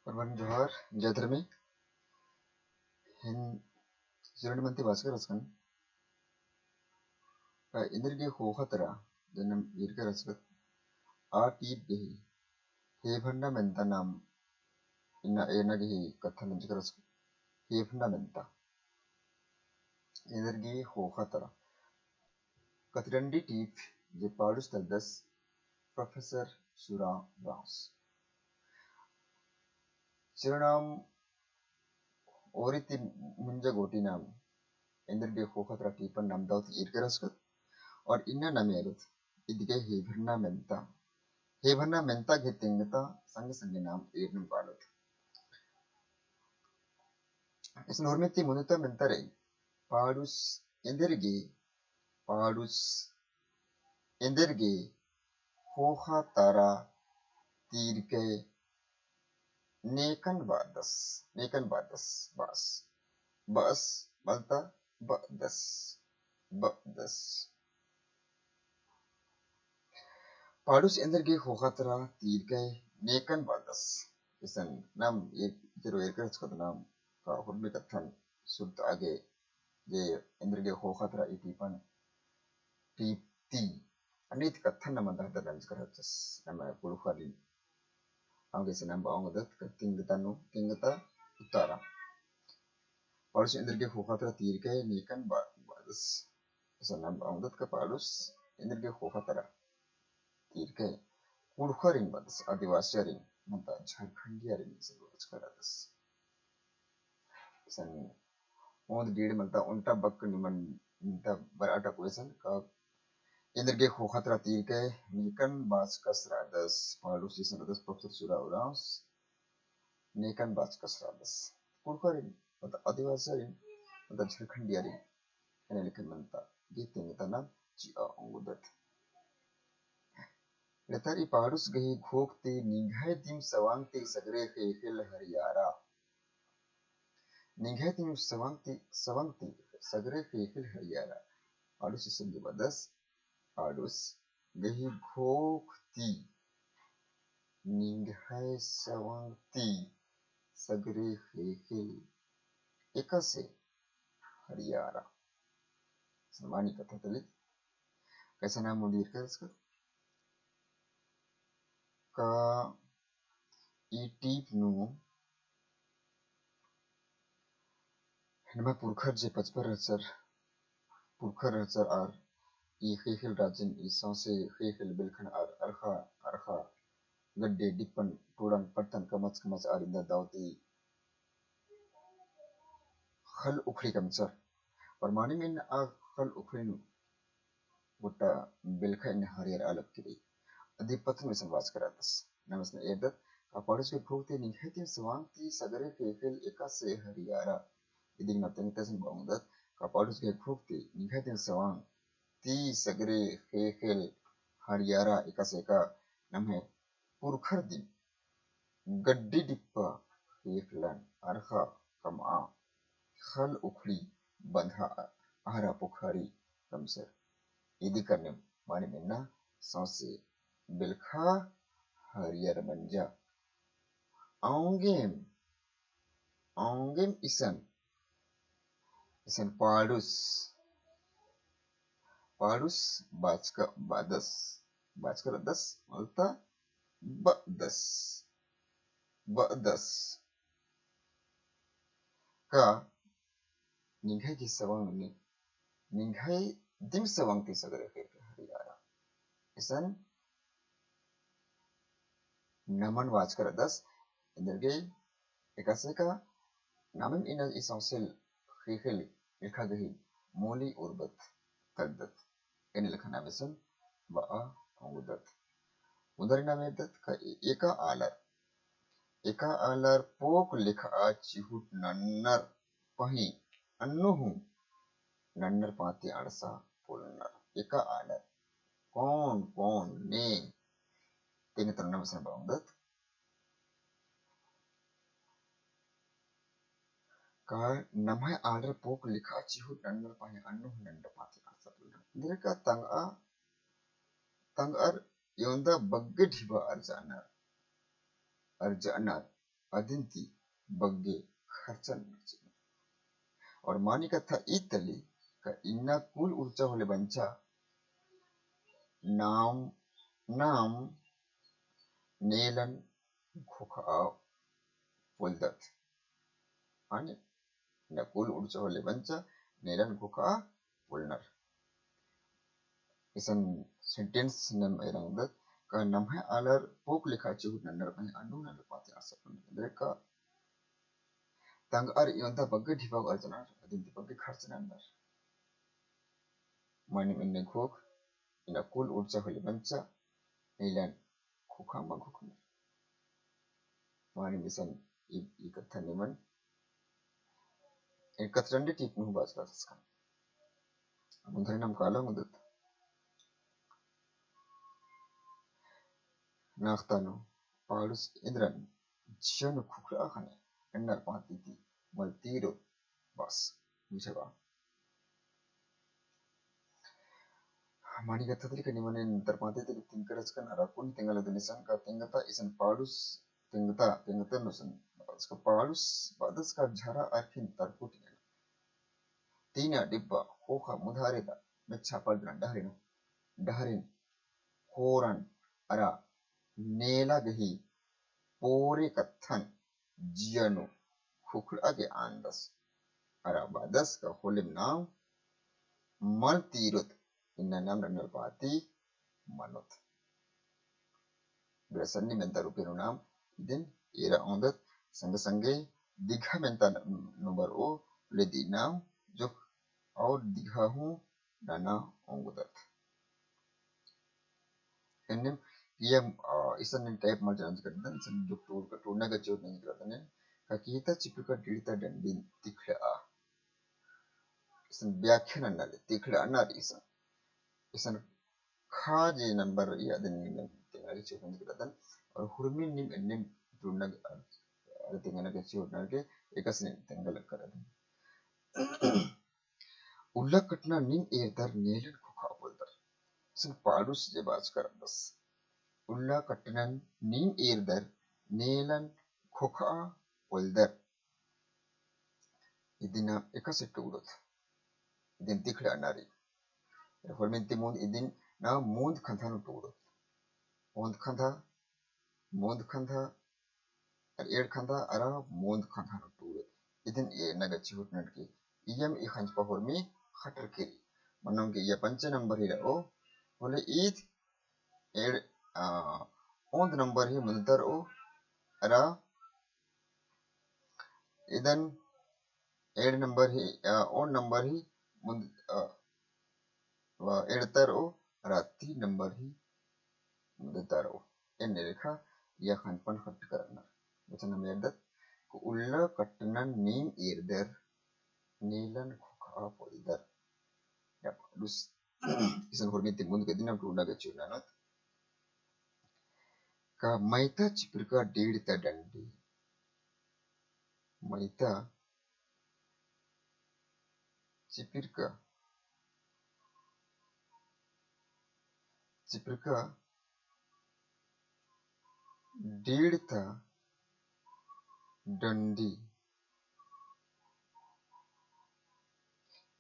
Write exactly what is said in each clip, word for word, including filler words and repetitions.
परमन जोहार, जय धर्मे। एन सुरेंद्र मंती बाचका रहचकन। का एन्देरगे ख़ोख़ा तरा, जनम ईरका रहचकत, आ टीप गही हेभन्ना मेन्ता नाम इन्ना एरना गही कत्था नंजका रहचकत। हेभन्ना मेन्ता। एन्देरगे ख़ोख़ा तरा। कतरंडी टीप जे पाड़ुस तरदस प्रोफेसर सुरा रास। चिरनाम ओरी ती मुंजा गूटी नाम एन्देरगे ख़ोख़ा तरा टीपन नाम दव ती ईरका रहचकत। और इन्ना नाम एरोत इदगे हेभन्ना मेन्ता। हेभन्ना मेन्ता गही तेंगता संगे संगे नाम एरनम कालोत। इसन उर्मी ती मुन्दता मेन्ता रई। पाड़ुस एन्देरगे, पाड़ुस एन्देरगे ख़ोख़ा तरा तीरकय नेकन बअदस, नेकन बअदस, बअस, बअस मलता बअदस, बअदस। पाड़ुस एन्देरगे ख़ोख़ा तरा तीरकय नेकन बअदस। इसन नाम ईर-, ईर-, ईरका रहचकत नाम का हुरमी कत्थन सुरता गे जे एन्देरगे ख़ोख़ा तरा ई टीपन टीप ती अन्ने ती कत्थन नमन दहदर नंजका रहचस, नम कुँड़ुख़रिन। औंगे से नाम बआ ओंगदत का तिंगता नू, तिंगता उतारा। पाड़ुस एन्देरगे ख़ोख़ा तरा तीरकय नेकन बअ-, बअदस। इसन नाम बआ ओंगदत का पाड़ुस एन्देरगे ख़ोख़ा तरा तीरकय कुँड़ुख़रिन बअदस, आदिवासियरिन, मलता झारखंडियरिन इसन बाचका रअदस। इसन ओन्द डीड़ मलता ओन्टा बक निमन मलता बरआ टकु इसन का एन्देरगे ख़ोख़ा तरा तीरकय नेकन बाचकस रअदस, पाड़ुस इसन रअदस प्रोफेसर सुरा उराँवस, नेकन बाचकस रअदस। कुँड़ुख़रिन, मलता आदिवासियरिन, मलता झारखंडियरिन, एन्ने लेखा मेन्ता गही तेंगता नाम चिआ ओंगदत। लेतर ई पाड़ुस गही घोख ती निंग्है दिम सवांग ती सगरे ख़ेख़ेल हरियारा। निंग्है दिम सवांग ती, सवांग ती सगरे ख़ेख़ेल हरियारा। पाड़ुस इसन गे बअदस, पाड़ुस गही घोख ती निंग्है सवांग ती सगरे ख़ेख़ेल एकासे हरियारा। सम्मानी कत्था तली कैसा नाम मुंदी ईरका रहचकत का ई टीप नू नम्है पुरखर जे पचपर रहचर, पुरखर रहचर आर ई ख़ेख़ेल राजिन ई सौंसे ख़ेख़ेल बेलखन आर अरख़ा अरख़ा गड्डी डिप्पन टूड़न पत्तन कमच कमच आर इन्दा दव ती ख़ल्ल उखड़ी कमचर। और मानिम इन्ना आ ख़ल्ल उखड़ी नू गोट्टा बेलखा इन्ना हरियर आलक किरी। अदी पत्तन इसन बाचका रअदस। नाम इसन एरदत का पाड़ुस गही घोख ती निंग्है दिम सवांग ती सगरे ख़ेख़ेल एकासे हरियारा। इदिन नाम तेंगता इसन बआ ओंगदत का पाड़ुस गही घोख ती निंग्है दिम सवांग ती सगरे ख़ेख़ेल हरियारा एकासे का नम्है पुरखर दिम गड्डी डिप्पा ख़ेख़लन अरख़ा कमआ ख़ल्ल उखड़ी बंधा अहरा पुखारी कमचर। इदी करने मानिम इन्ना सौंसे बेलखा हरियर मंजा। औंगेम, औंगेम इसन, इसन पाड़ुस, पाड़ुस बाचका बअदस, बाचका रअदस, मलता बअदस, बअदस। का निंग्है गही सवंग नी, निंग्है दिम सवंग ती सगरे ख़ेख़ेल हरियारा। इसन नमन बाचका रअदस, एन्देरगे एकासे का नामिम इन्ना ई सौंसे ख़ेख़ेल बेलखा गही मोली उर्बत तगदत। एन्ने लेखा नाम इसन बआ ओंगदत। उदाहरण नाम एरदत का एका आलर, एका आलर पोक लेखा चिहुट नन्नर पहें अन्नु हूँ नन्नर पाती अंड़सा पोलनर। एका आलर कौन कौन ने तेंगता नाम इसन बआ ओंगदत। का नम्है आलर पोक लेखा चिहुट नन्नर पहें अन्नु हूँ नन्नर पाती अंड़सा पोलनर। एन्देरगे का तंगआ, तंगअर एवंदा बग्गे ढिबा अरजअनर, अरजअनर। अदिन ती बग्गे खर्चा नन्नर चिअनर। और मानी कत्था ईद तली का इन्ना कुल उर्चा होले बंचा नाम, नाम नेलन ख़ोख़ा पोलदत। माने इन्ना कुल उर्चा होले बंचा नेलन ख़ोख़ा पोलनर। इसन sentence नम एरा ओंगदत का नम्है आलर पोक लेखा चिहुट नन्नर पहें अन्नु नलर पाती आसर नन्नर का तंगअर इवंदा बग्गे ढिबा अरचनर, अदिन ती बग्गे खर्च नन्नर। मानिम इन्ने ख़ोख़, इन्ना कुल उर्चा होले बंचा, नेलन ख़ोख़ा मल ख़ोख़नर। मानिम इसन ई, ई कत्था निमन, एन कत्था डंडी टीप नू बाचका तस्कन। मुन्दर नम काला ओंगदत। नाख़ता नू पाड़ुस एन्दरन जिया नू ख़ोख़रआ ख़ने एन्नर पाती ती मल तीरो बस बुझाबआ। मानी कत्था तली का निमन एन्नर पाती ती तिंकर रहचकन अरा कुन तेंगा लगदन इसन का तेंगता इसन पाड़ुस तेंगता, तेंगता नू इसन बअदस का पाड़ुस बअदस का झरा अरखिन तरकुट एना। तीना डिब्बा ख़ोख़ा मुधारे ता मेच्छा पलदना डहरिन, डहरिन होरन अरा नेला गही पोरे कत्थन जिया नू ख़ोख़रआ गे आन्दस। अरा बअदस का होलेम नाम मल तीरोत, इन्ना नाम नन्नर पाती मनोत। बेड़ा सन्नी मेन्ता रूपे नू नाम इदिन एरा ओंगदत, संगे संगे दिघा मेन्ता नू बरओ, ले दी नाम जोक और दिघा हूँ नना ओंगदत। एन्नेम इयम, अ, इसन नीन type मल चेंज करदन, इसन जोक टूर का टूरना का चोट नहीं करदन, का कियता चिपरका डीड़ता डंडी तिखड़ा। इसन व्याख्या नन्ना ले, तिखड़ा अन्ना ले इसन। इसन खा जे number रई अदिन नीन तेंगा ले चोट नहीं करदन, और हुरमिन नीम एन्नेम टूरना, अ, तेंगना का चोट नहीं के, एकसन तेंगा लग करदन। उल्ला कट्टनन नीम एरदर नेलन ख़ोख़ा पोलदर। इसन पाड़ुस जे बाचका रअदस। उल्ला कट्टनन नीम एरदर नेलन ख़ोख़ा पोलदर। इदिन एकासे टूड़ोत। इदिन तिखड़ा अन्ना रई। होरमिन ती मुन्द इदिन नाम मुन्द खंधा नू टूड़ोत। ओन्द खंधा, मुन्द खंधा, अरा एंड़ खंधा अरा मुन्द खंधा नू टूड़ोत। इदिन एरना गे चिहुट ननके। इयम ई खंजपा होरमी खटर केरी। मन्नम के इया पंचे number ही रओ। होले ईद एंड़, आ, ओन्द number ही मुन्दता रओ। अरा इदन एंड़ number ही, आ, ओन्द number ही मुन्द, आ, व एंड़ता रओ, अरा तीन number ही मुन्दता रओ। एन्ने लेखा इया खंजपन खट करनर। बचन नम एरदत, उल्ला कट्टनन नीम एरदर, नेलन ख़ोख़ा पोलदर। या पाड़ुस, इसन होरमी ती मुन्द के दिनम टूड़ना गे चोट ननोत। का मैता चिपरका डीड़ता डंडी। मैता चिपरका, चिपरका डीड़ता डंडी।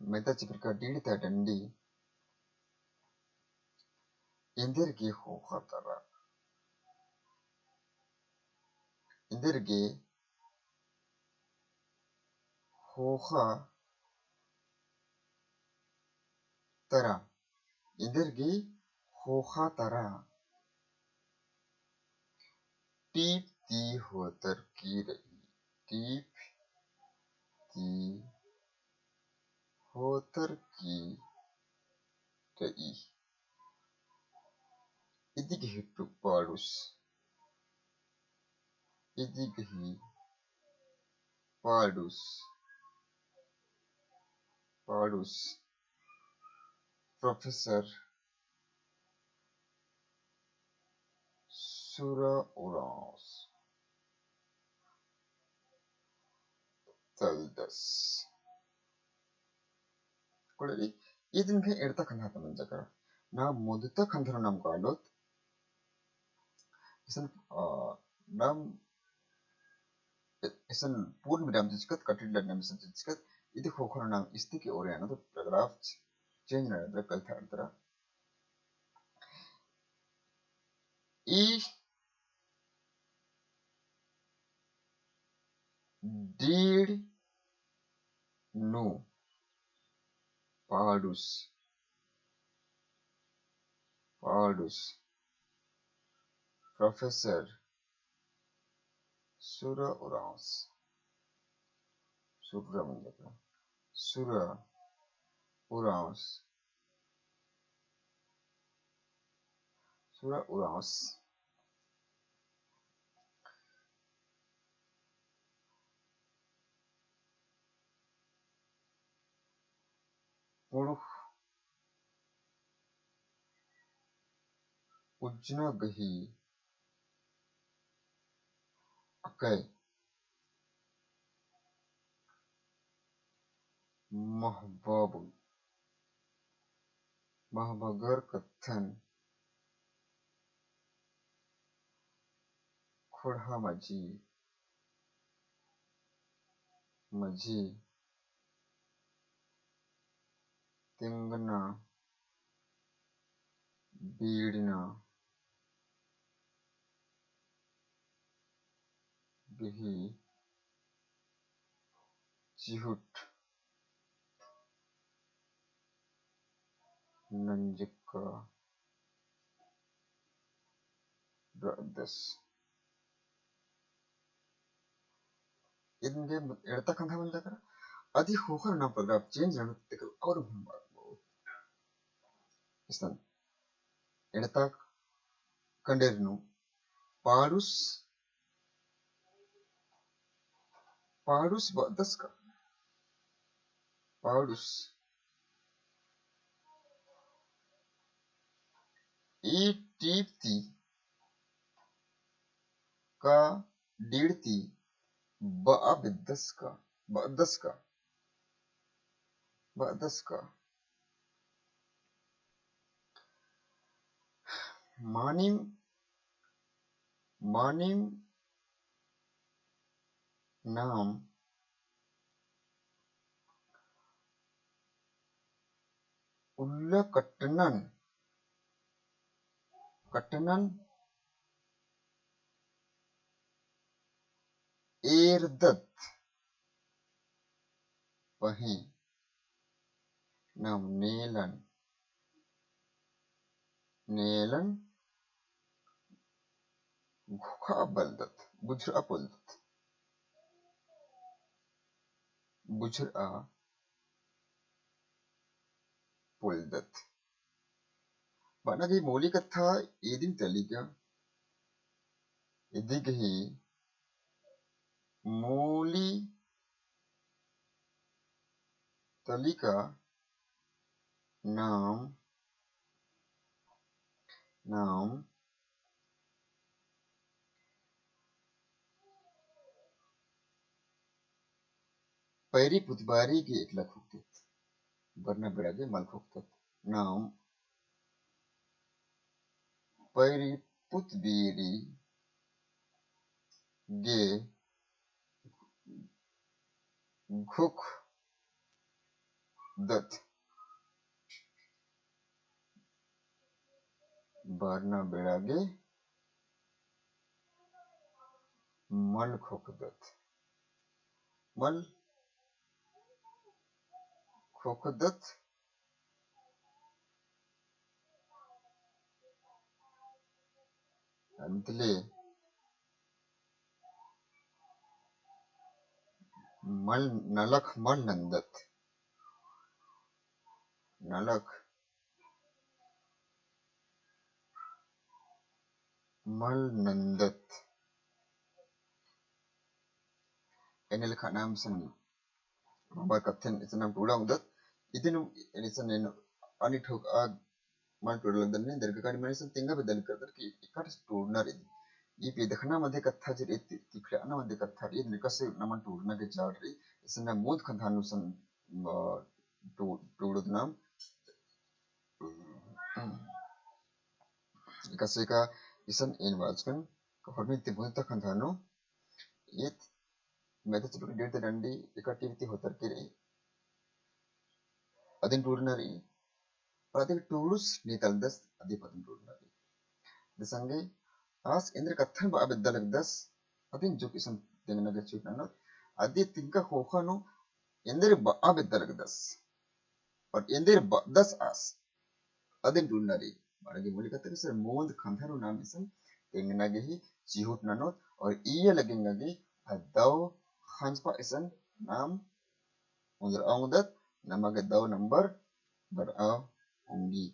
मैता चिपरका डीड़ता डंडी। एन्देरगे ख़ोख़ा तरा। एन्देरगे ख़ोख़ा तरा। एन्देरगे ख़ोख़ा तरा। टीप ती होतर की रई। टीप ती होतर की रई। इदी गही टू पाड़ुस। इदी गही पाड़ुस। पाड़ुस। Professor सुरा उराँवस तलदस। कोड़े री, इदिन गे एंड़ता खंधा ता मंजा का। ना मुन्दता खंधा नू नाम कालोत। इसन, अ, नाम इसन पूर्ण विराम चिच्चकत, कटिट लड़ना में इसन चिच्चकत, इदी ख़ोख़ा नू नाम इस्ती के ओरे आना तो paragraph change नना दरा कल था दरा। ई डीड़ नू पाड़ुस, पाड़ुस, professor सुरा उराँवस, सुरा मंजका, सुरा उराँवस, सुरा उराँवस पुड़ुख़ उज्जना गही अकय महबब-, महबगर कत्थन ख़ोंड़हा मझी, मझी तिंगना बीड़ना गही चिहुट नंजका रअदस। इदन गे एड़ता खंधा मंजा केरा, अदी ख़ोख़ा नू नाम paragraph change नना तेकर और हम बात बहुत। इसन एड़ता कंडेर नू पाड़ुस, पाड़ुस बअदस का, पाड़ुस। ई टीप ती का डीड़ ती बआ बेद्दस का, बअदस का, बअदस का। मानिम, मानिम नाम उल्ला कट्टनन, कट्टनन एरदत पहें नाम नेलन, नेलन घोखा बलदत, बुझुरआ पोलदत, बुझुरआ पोलदत। बअना गही मूली कत्था इदिम तली का, इदी गही मूली तली का नाम, नाम पैरी पुतबारी गे एकला ख़ोख़दत, बरना बेड़ा गे मल ख़ोख़दत। नाम पैरी पुतबीरी गे ख़ोख़दत। बरना बेड़ा गे मल ख़ोख़दत। मल ख़ोख़दत। अन्तले मल नलख मल नन्दत। नलख मल नन्दत। एन्ने लेखा नाम सन बाबा कत्थन इसन नाम टूड़ा उदत। इदिन इसन एन अनि ठोक आ मल टूड़ा लगदन ने दरका काड़ी मने इसन तेंगा बेदल करदर कि इकट टूड़नर इद। ई पेदखना मध्य कत्था चिर इत तिखड़ाना मध्य कत्था इत निकसे नमन टूड़ना के चाड़ रई। इसन ना मूद खंधानु सन, अ, टू-, टूड़ुद नाम। इकसे का इसन एन वाचकन का होरमी तिमुद खंधानु इत मेते चुटुक डेढ़ ती डंडी एका टीवी ती होतर के रई। अदिन टूड़ना रई। और अदिन टूड़ुस नीतलदस अदी पदन टूड़ना रई। दे संगे आस एन्देर कत्थन बआ बेद्दा लगदस, अदिन जुक इसन तेंगना गे चिहुट ननोत, अदी तिंका ख़ोख़ा नू एन्देर बआ बेद्दा लगदस। और एन्देर बअदस आस, अदिन टूड़ना रई। बड़ा गे मुली कत्था के सर मोंद खंधा नू नाम इसन तेंगना गे ही चिहुट ननोत और इया लगे एंगा गे दव खंजपा इसन नाम ओन्द्रआ ओंगदत, नमा गे दव नंबर बरआ ओंगी।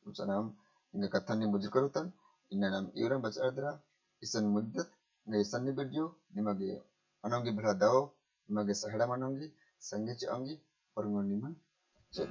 उचा नाम एंगा कत्थन नीम बुझुरकर होतन, इन्ना नाम इवरम बचआ दरा, इसन मुद्दत, एंगा इसन नी video, निमा गे अनोंगी भला दव, निमा गे सहाड़ा मनोंगी, संगे चिओंगी, और निमन चल।